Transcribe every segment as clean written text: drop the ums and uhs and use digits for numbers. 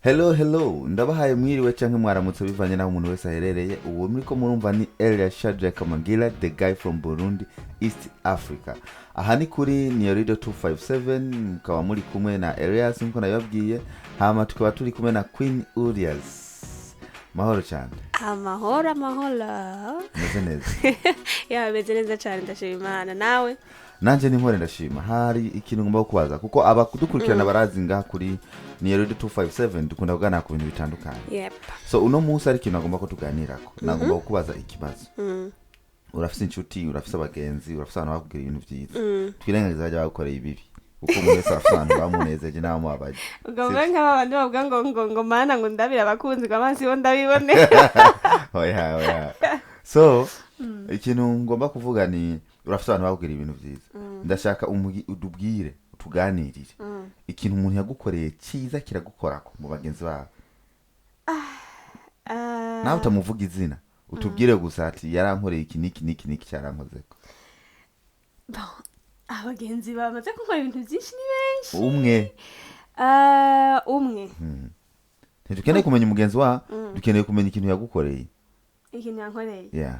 Hello, hello, ndabahaye mwiriwe canke mwaramutse bivanye naho umuntu wese aherereye. Uwo muriko murumva ni Elia Shadrack Mangila, the guy from Burundi, East Africa. Aha ni kuri Niyo Radio 257, mukaba muri kumwe na Elias nkuko nabibabwiye, hama tukaba turi kumwe na Queen Urias. Mahoro cyane. Amahoro, amahoro. Meze neza? Yaba, meze neza cyane, ndashima Imana. Nawe? Nanje ni mpore, ndashima. Hari ikintu ngomba kubaza kuko abadukurikirana barazi ngaha kuri Niyo Radio 257 dukunda kuganira ku bintu bitandukanye. So uno munsi hari ikintu agomba ko tuganirako, nagomba kukubaza ikibazo. Urafise inshuti, urafise abagenzi, urafise abantu bakubwira ibintu vyiza. Twirengagiza bajya bagukoreye ibibi, kuko umuntu wese arafise abantu bamunezeje n'abamubabaje. Ugomba nk'aba bandi bavuga ngo mana, ngo ndabira abakunzi, ngo amaso bo ndabibone. Oya, oya. So ikintu ngomba kuvuga ni urafise abantu bakubwira ibintu vyiza. Ndashaka utubwire, utuganirire ikintu umuntu yagukoreye cyiza kiragukorako mu bagenzi bawe. Nawe utamuvuga izina, utubwire gusa ati yarankoreye iki n'iki n'iki n'iki, cyarankozeko. Bon, abagenzi bamaze kunkora ibintu byinshi ni benshi. Umwe. Ah, umwe. Ntidukeneye kumenya umugenzi wa, dukeneye kumenya ikintu yagukoreye. Ikintu yankoreye? Yeah.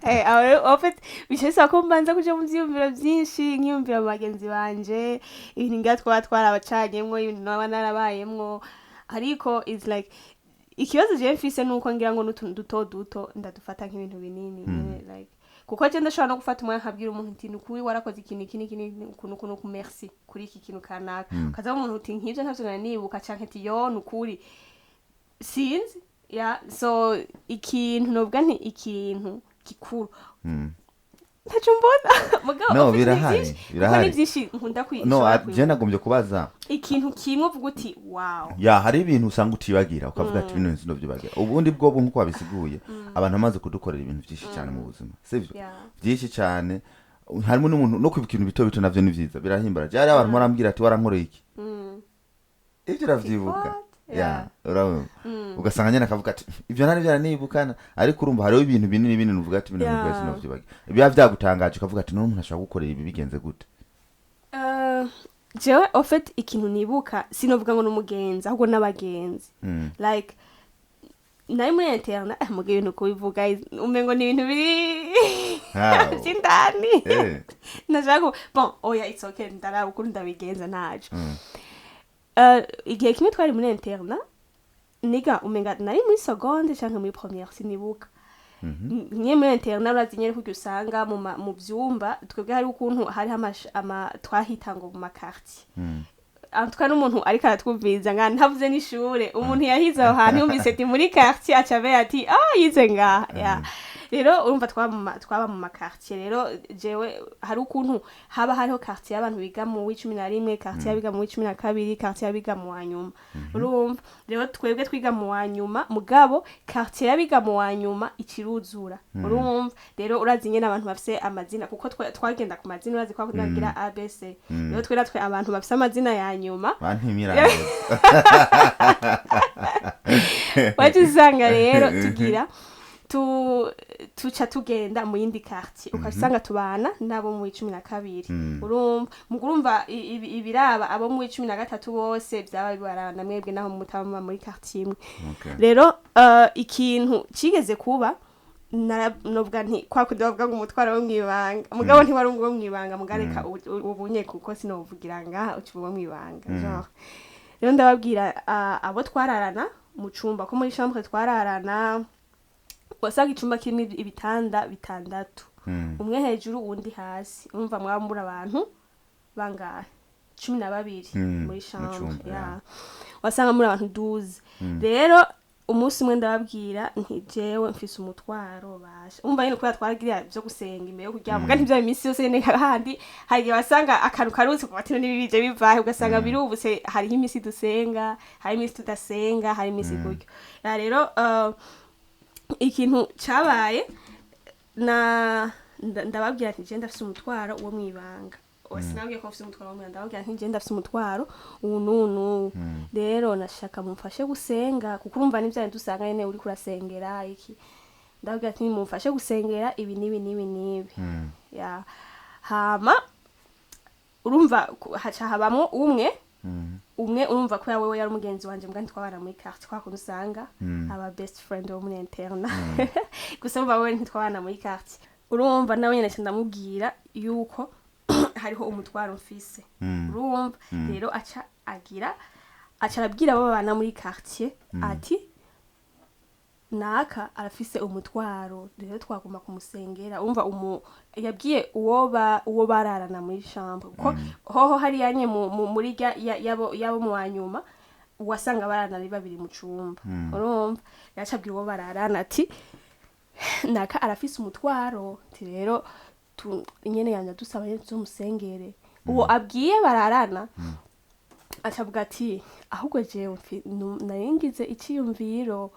Aho rero, en fait, bica bisaba ko mbanza kuja mu vyiyumviro vyinshi, nkiyumvira mu bagenzi banje, ibintu ngira twaba twarabacanyemwo, ibintu naba narabayemwo. Ariko it's like ikibazo jewe mfise nuko ngira ngo n'utuntu duto duto ndadufata nk'ibintu binini nyene, like kuko je ndashobora no gufata umwanya nkabwira umuntu uti: "Nukuri warakoze ikintu iki n'iki n'iki, ukuntu ukuntu uku, merci kuri iki kintu kanaka." Ukaza umuntu uti: "Nk'ivyo ntavyo nari nibuka," canke ati: "Yo, nukuri sinzi." Ya, so ikintu novuga nti ikintu gikuru ntacyo mbona, mugabo No, ufite ni birahari, byinshi, kuko birahari. ni byinshi nkunda No, kwishobora je nagombye kubaza ikintu kimwe uvuga uti: "Wow." Ya, hari ibintu usanga utibagira, ukavuga ati: "Bino sinovyibagira." Ubundi bwo nkuko wabisiguye, abantu bamaze kudukorera ibintu byinshi cyane mu buzima, sivyo? Yeah. Byinshi cyane, harimo n'umuntu no kwibuka ibintu bito bito, navyo ni vyiza, birahimbara. Je hariho abantu barambwira ati: "Warankoreye iki," ibyo uravyibuka. What? Ya, urabona, ugasanga nyine akavuga ati: "Ibyo nari byaranibukana." Ariko urumva hariho ibintu binini binini uvuga ati: "Bino bintu sinovyibagira." Biba vyagutangaje, ukavuga ati: "None umuntu ashobora gukorera ibi, bigenze gute?" Jewe au fait ikintu nibuka, sinovuga ngo n'umugenzi, ahubwo n'abagenzi. Like nari muri internat, muga ibintu kubivuga umengo ni ibintu biri How? vy'indani. Ndashaka bon, oya, it's okay, ndaraba ukuntu ndabigenza, ntaco. Igihe kimwe twari muri internat niga, umenga nari muri seconde canke muri première, sinibuka. Nye muri internat, urazi nyene kurya usanga mu vyumba, twebwe hari ukuntu hariho ama twahita ngo mu ma quartier. En tout cas n'umuntu ariko aratwumviriza nga ntavuze n'ishure, umuntu yahize aho hantu yumvise ati muri quartier, aca abe ati: "Ah, yize ngaha." Ya, rero urumva twaba mu ma quartier. Rero jewe hari ukuntu haba hariho quartier y'abantu biga mu w'11, quartier y'abiga mu w'12, quartier y'abiga mu wa nyuma. Urumva rero twebwe twiga mu wa nyuma, mugabo quartier y'abiga mu wa nyuma ikiruzura. Urumva rero urazi nyene abantu bafise amazina, kuko twagenda ku mazina, urazi ko bakunda kugira ABC. Rero twe natwe abantu bafise amazina ya nyuma Bantimiranye. Waje usanga rero tugira tuca tugenda mu yindi quartier, ukasanga tubana nabo mu 12. Urumva mugurumva ibiraba abo mu 13 bose byaba bibaraba na mwebwe, naho mutaba muri quartier imwe. Rero ikintu kigeze kuba, novuga nti kwa kundi bavuga ngo umutwaro wo mwibanga, mugabo ntiwari uwo mwibanga, mugareka ubunye kuko sinovugira ngaha uca uwo mwibanga genre. Rero ndababwira, abo twararana mu cumba, ko muri chambre twararana, wasanga icumba kirimo ibitanda bitandatu, umwe hejuru uwundi hasi. Urumva mwaba muri abantu bangahe? 12 muri Mu chambre. cumba, Ya. Ya. Wasanga muri abantu 12. Rero umunsi umwe ndababwira nti: "Jewe mfise umutwaro basha." Umva nyine kubera twaragira byo gusenga imbere yo kuryama, muga ntivyaba iminsi yose nyene. Handi hari igihe wasanga akantu karutse kuva ati: "N'ibi bije bivahe?" Ugasanga birubutse. Hariho iminsi dusenga, hari iminsi tudasenga, hari iminsi gutyo. Ya, rero ikintu cabaye na ndababwira nti: "Je ndafise umutwaro wo mwibanga." Sinabwiye ko mfise umutwaro wo mwibanga, ndababwira nti: "Je ndafise umutwaro ubu n'ubu n'ubu, rero nashaka mumfashe gusenga," kuko urumva n'ivyo dusanga nyene uriko urasengera iki. Ndababwira ati: "Mumfashe gusengera ibi n'ibi n'ibi n'ibi." Ya, hama urumva haca habamwo umwe. Umwe urumva ko wewe yari umugenzi wanje, mbwa ntitwabana muri quartier, kwa kuntu usanga aba best friend wo muri internat gusa. Urumva wewe ntitwabana muri quartier. Urumva nawe nyene nca ndamubwira yuko hariho umutwaro mfise. Urumva rero aca agira, aca arabwira abo babana muri quartier ati: "Naka arafise umutwaro, rero twagomba kumusengera." Umva, yabwiye uwo bararana muri chambre, kuko hoho hariya nye muri rya yabo mu wanyuma wasanga bararana ari babiri mu cumba. Urumva yaca abwira uwo bararana ati: "Naka arafise umutwaro," ati: "Rero nyene yanje dusaba nyene tuzomusengere." Uwo abwiye bararana acavuga ati: "Ahubwo jewe nari ngize iciyumviro,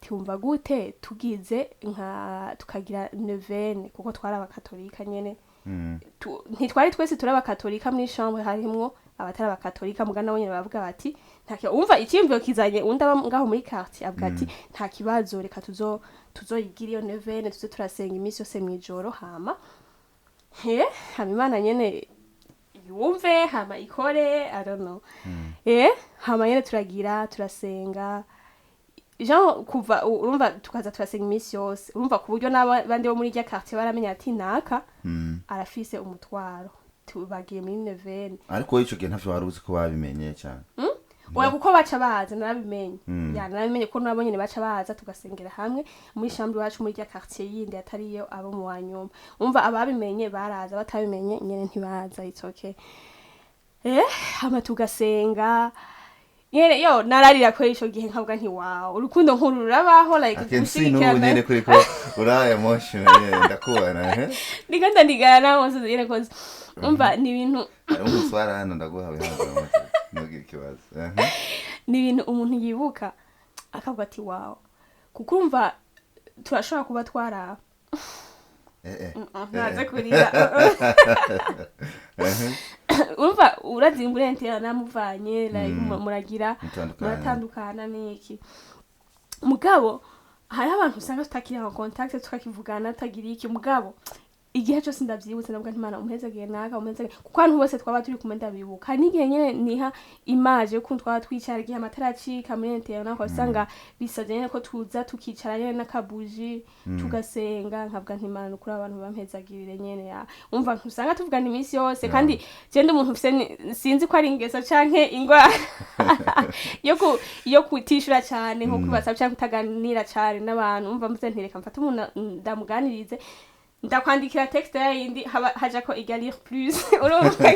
tiwumva gute tugize nka tukagira neuvaine?" Kuko twari abakatolika nyene. Ntitwari twese turi abakatolika muri chambre, harimwo abatari abakatolika, muga nabo nyene baravuga bati umva iciyumviro kizanye undi aba ngaho muri quartier, avuga ati: "Nta kibazo, reka tuzoyigira iyo neuvaine, tuze turasenga iminsi yose mw'ijoro, hama Imana nyene yumve, hama ikore." I don't know. Hama nyene turagira, turasenga. Jean kuva urumva tukaza turasenga iminsi yose, urumva ku buryo n'abandi bo muri rya quartier baramenya ati: "Naka arafise umutwaro, bagiye muri neuvaine." Ariko wowe ico gihe ntavyo wari uzi ko babimenye cyane? Oya, kuko baca baza narabimenye. Ya, narabimenye ko nabo nyene baca baza tugasengera hamwe muri chambre iwacu muri rya quartier yindi atariyo abo mu wanyuma. Umva, ababimenye baraza, batabimenye nyene ntibaza, it's okay. Hama tugasenga nyene. Yo, nararira kuri ico gihe, nkavuga nti: "Wow, urukundo nkuru rurabaho." Like I can see n'ubu gushigikirana. nyene kuri ko uri emotional nyene, ndakubona. Ndiko ndandigana nawe nyene, koze umva ni ibintu Hariho umuswara hano, ndaguha, wihangane, ntugire ikibazo. Ni ibintu umuntu yibuka akavuga ati: "Wow." Kuko urumva turashobora kuba twara ntaze kurira. Urumva urazi muri internat namuvanye, like muragira Mutandukana. Muratandukana n'iki, mugabo hariho abantu usanga tutakiri en contact, tukakivugana, tutagira iki, mugabo igihe cyose ndavyibutse ndavuga nti: "Imana umpezagiye naka, umpezagiye," kuko abantu bose twaba turi kumwe ndabibuka. Hari n'igihe nyene niha image y'ukuntu twaba twicara igihe amatara acika muri internat, usanga bisavye nyene ko tuza tukicara nyene n'akabuji tugasenga, nkavuga nti: "Imana, nukuri abantu bampezagirire nyene." Ya, umva, ntusanga tuvugana iminsi yose. Kandi je ndi umuntu ufise sinzi ko ari ingeso canke ingwara yo kutishura cane nko kuri WhatsApp canke kutaganira cane n'abantu. Umva, mvuze nti: "Reka mfate umuntu ndamuganirize," ndakwandikira texte ya yindi haba haja ko iga lire plus. Urumva,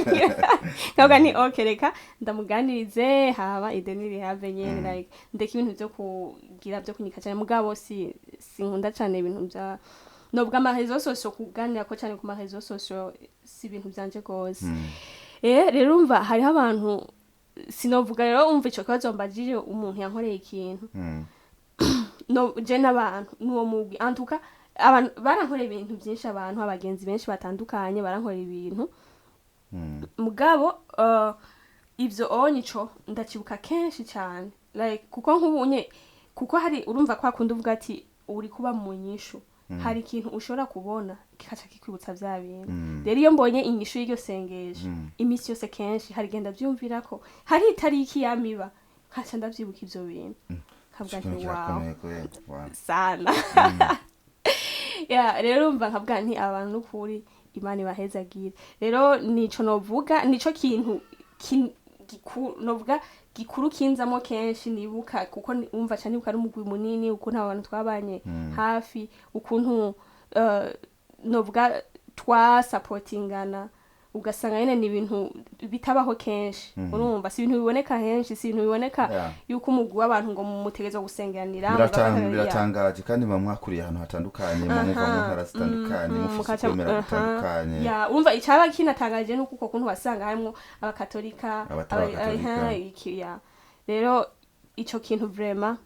nkavuga nti: "Okay, reka ndamuganirize," haba ideni rihave nyene, like ndeka ibintu vyo kugira vyo kunyika cane. Mugabo si sinkunda cane ibintu vya nobwa ama réseaux sociaux, kuganira ko cane ku ma réseaux sociaux si ibintu vyanje gose. Rero urumva hariho abantu sinovuga. Rero umva, ico kibazo mbajije, umuntu yankoreye ikintu, no je n'abantu n'uwo mugwi, en tout cas abantu barankoreye ibintu byinshi, abantu abagenzi benshi batandukanye barankorera ibintu. Mugabo ivyo onye ico ndacibuka kenshi cyane, like kuko nk'ubunye, kuko hari urumva kwa kundi uvuga ati uri kuba mu nyishu, hari ikintu ushobora kubona kikaca kikwibutsa vya bintu. Rero iyo mbonye inyishu y'iryo sengesho, iminsi yose kenshi hari igenda vyumvirako, hari itariki yamiba nkaca ndavyibuka ivyo bintu, nkavuga Ikintu nti: "Wow." Kirakomeye kubera wow. Sana. Ya, rero urumva nkavuga nti abantu n'ukuri Imana ibahezagire. Rero nico novuga, nico kintu novuga gikuru kinzamo kenshi nibuka, kuko umva ca nibuka n'umugwi munini, ukuntu abantu twabanye hafi, ukuntu novuga twasapotingana, ugasanga nyene ni ibintu bitabaho kenshi. Urumva si ibintu biboneka henshi, si ibintu biboneka yuko umugwi w'abantu ngo mutegerezwa gusengeranira. Biratangaje kandi muba mwakuriye ahantu hatandukanye, muba muva mu ntara zitandukanye, mufise ukwemera gutandukanye. Ya, urumva icaba kinatangaje nuko uko kuntu wasanga harimwo abakatolika, abatari abakatolika. Iki, ya. Rero ico kintu vraiment,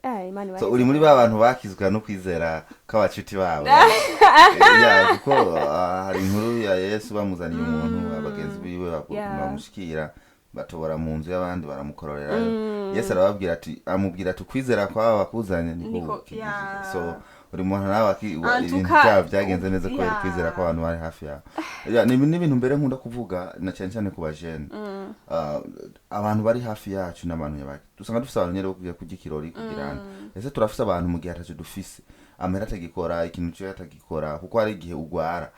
Imana So ibahe. uri muri ba bantu bakizwa no kwizera kw'abacuti babo. Ya, kuko hari inkuru ya Yesu bamuzaniye umuntu, abagenzi biwe bamushikira, batobora mu nzu y'abandi, baramukororerayo. Yesu arababwira ati, amubwira ati: "Ukwizera kw'aba bakuzanye niko gukijije." So uri muntu nawe En ibintu tout cas, byabo byagenze neza kubera kwizera kw'abantu bari hafi yawe. Ya, ni n'ibintu mbere nkunda kuvuga na cyane cyane ku bajene. Abantu bari hafi yacu n'abantu nyabaki dusanga dufise abantu nyene bo kugira kurya ikirori kugira ese turafise abantu mu gihe ataco dufise, amahera atagikora, ikintu ciwe atagikora, kuko hari igihe ugwara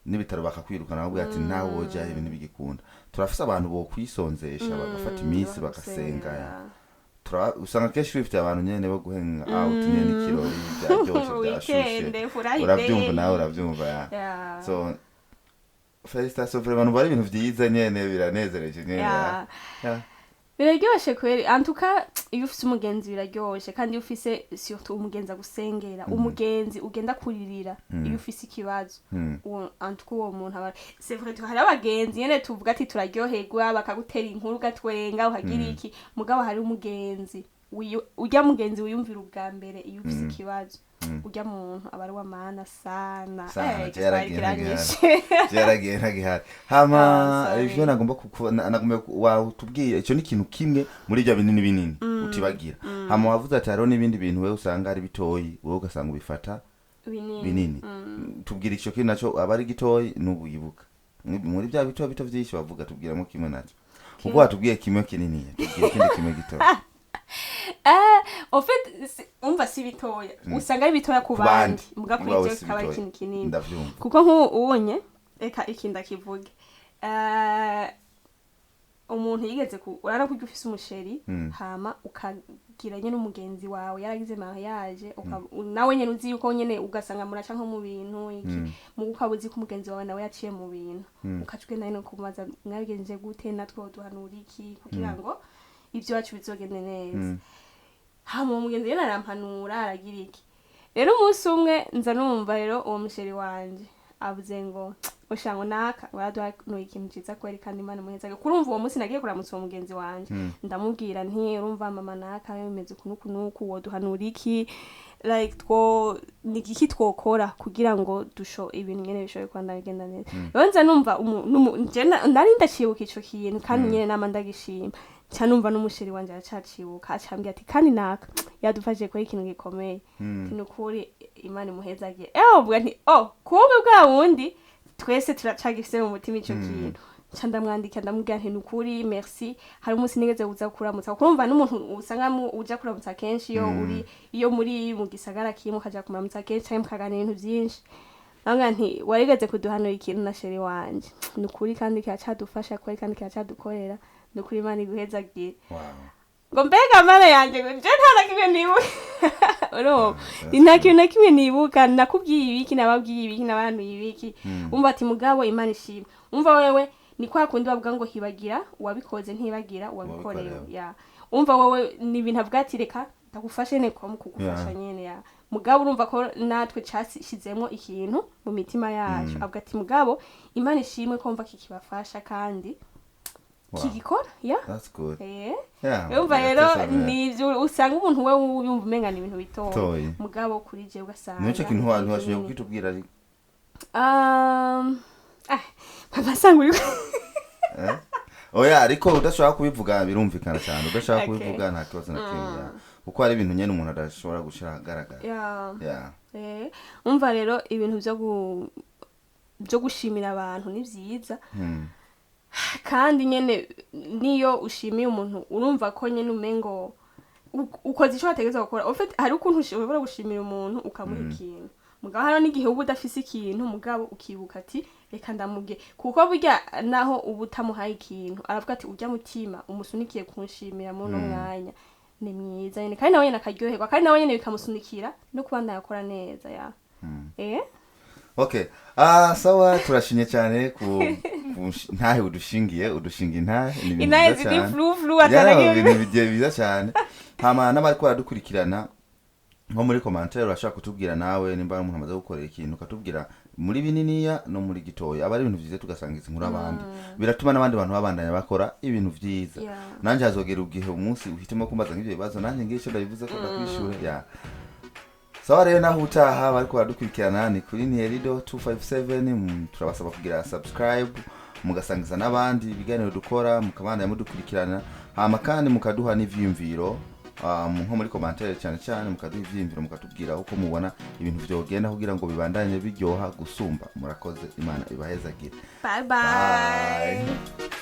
n'ibitaro bakakwirukana, bakubwira ati nawe wojayo, ibintu bigikunda. Turafise abantu bokwisonzesha, bagafata iminsi bagasenga. Usanga kenshi bifite abantu nyene bo guhenga out nyene, ikirori byaryoshe, byashushe. Weekend, Friday. Urabyumva nawe, urabyumva ya. So félicitations vraiment, numva ari ibintu vyiza nyene, biranezereje nyene. Yeah. Biraryoshe kweri. Antuka iyo ufise umugenzi biraryoshe, kandi iyo ufise surtout umugenzi agusengera, umugenzi ugenda kuririra iyo ufise ikibazo, uwo antuka uwo muntu aba, c'est vrai, hari abagenzi nyene tuvuga ati turaryoherwa, bakagutera inkuru ugatwenga, ukagira iki, mugabo hari umugenzi urya mugenzi wiyumvira ubwa mbere iyo ufise ikibazo, urya muntu aba ari uw'amana sana. Sana. Eh, Cyaragiye. igiswahili kiranyishe. Byaragiye, ntagihari hama. Ah, sorry. Ivyo nagomba nagomba watubwiye icyo ni ikintu kimwe muri ibyo binini binini utibagira. Hama wavuze ati hariho n'ibindi bintu wewe usanga ari bitoyi, wowe ugasanga ubifata binini. Binini. Tubwira ico kintu naco aba ari gitoyi n'ubu wibuka muri bya bito bito vyinshi wavuga, tubwiramo kimwe naco, kuko watubwiye kimwe kinini, tubwira ikindi kimwe gitoyi. Eh, en fait, umva, si bitoya, usanga ari bitoya ku Ku bandi. bandi, muga kuri Iwawe jewe si kikaba ari bitoya. ikintu kinini. Ndavyumva. Kuko nk'ubu unye, reka iki ndakivuge. Umuntu yigeze ku urabona ko ujya ufise umuchéri, hama ukagira nyene umugenzi wawe yaragize mariage, nawe nyene uzi yuko nyene ugasanga muraca nko mu bintu iki, muga ukaba uzi ko umugenzi wawe nawe yaciye mu bintu, ukaca ugenda nyene kumubaza mwabigenje gute, natwe duhanura iki kugira ngo ibyo wacu bizogende neza. Hama uwo mugenzi rero arampanura, aragira iki. Rero umunsi umwe nza numva rero uwo muchéri wanje avuze ngo ushango naka waraduhanuye ikintu ciza kweri, kandi Imana imuhezage. Kurumva uwo munsi nagiye kuramutsa uwo mugenzi wanje, ndamubwira nti urumva mama naka bimeze uku n'uku n'uku, woduhanura iki, like two ni igiki twokora kugira ngo dusho ibintu nyene bishobore kuba bigenda neza. Rero nza numva je nari ndacibuka ico kintu, kandi nyene nama ndagishima nca numva n'umuchéri wanje aracacibuka, acambwira ati kandi naka yadufashije kora ikintu gikomeye. Ati nukuri Imana imuhezagiye. Ewe mvuga nti oh, kumbe bwa wundi twese turacagifise mu mutima ico kintu. Nca ndamwandikira, ndamubwira nti nukuri merci, hari umunsi nigeze kuza kuramutsa, kurumva n'umuntu usanga uja kuramutsa kenshi iyo uri iyo muri mu gisagara kimwe, ukaja kumuramutsa kenshi canke mukaganira ibintu vyinshi. Ndamubwira nti warigeze kuduhanura ikintu na chéri wanje, nukuri kandi kiracadufasha kweri, kandi kiracadukorera, nukuri Imana iguhezagire. Ngo mbega mana yanje, ngo je nta na kimwe nibuka, urumva, nta kintu na kimwe nibuka, nakubwiye ibiki, nababwiye ibiki, nabahanuye ibiki. Umva ati mugabo Imana ishimwe. Umva wewe ni kwa kundi bavuga ngo hibagira uwabikoze ntibagira uwabikorewe. Uwabikorewe. Ya, umva wowe ni ibintu avuga ati reka ndagufashe ne ko kugufasha nyene. Ya, mugabo urumva ko natwe casishizemwo ikintu mu mitima yacu, avuga ati mugabo Imana ishimwe ko mva kikibafasha kandi kigikora ya. That's good. Urumva rero biratesa, yeah. ni ivyo usanga umuntu we yumva umenga ni ibintu bitoya, Bitoyi. mugabo kuri je ugasanga Nico kintu ni ntiwashoboye kinini. kukitubwira ariko. Ah, papa sanga uri Eh? Oya, ariko udashobora kubivuga birumvikana cyane, udashaka kubivuga nta kibazo na kimwe, yeah. Kuko hari ibintu nyene umuntu adashobora gushira ahagaragara. Umva rero ibintu byo gushimira abantu ni vyiza, kandi nyene niyo ushimiye umuntu urumva ko nyene umengo ukoze ico wategerezwa gukora. En fait, hari ukuntu ushobora gushimira umuntu ukamuha ikintu, mugabo hariho n'igihe uba udafise ikintu, mugabo ukibuka ati reka ndamubwiye, kuko burya naho uba utamuhaye ikintu aravuga ati urya mutima umusunikiye kunshimira muri uno mwanya ni mwiza nyene, kandi nawe nyene akaryoherwa, kandi nawe nyene bikamusunikira no kuba ndayakora neza ya. Okay, ah, sawa, turashimye cyane ku ntahe udushingiye, udushinga intahe, ni ibintu Intahe byiza ziri cyane. flu flu Yeah, ataragiye. ibintu bigiye byiza cyane. Hama n'abariko baradukurikirana nko muri commentaire urashobora kutubwira nawe nimba ari umuntu amaze gukorera ikintu, ukatubwira muri bininiya no muri gitoya, aba ari ibintu vyiza, tugasangiza inkuru abandi, biratuma n'abandi bantu babandanya bakora ibintu vyiza. Nanje hazogera igihe umunsi uhitemo kumbaza nk'ivyo bibazo, nanjye ngira ico ndabivuze ko ndakwishura ya. Sawa rero, naho utaha. Bariko baradukurikirana ni kuri Nierido 257. Turabasaba kugira subscribe, mugasangiza n'abandi ibiganiro dukora, mukabandanya mudukurikirana, hama kandi mukaduha n'ivyiyumviro, nko muri commentaire cyane cyane, mukaduha ivyiyumviro, mukatubwira uko mubona ibintu vyogenda kugira ngo bibandanye biryoha gusumba. Murakoze, Imana ibahezagire. Bye bye. Bye.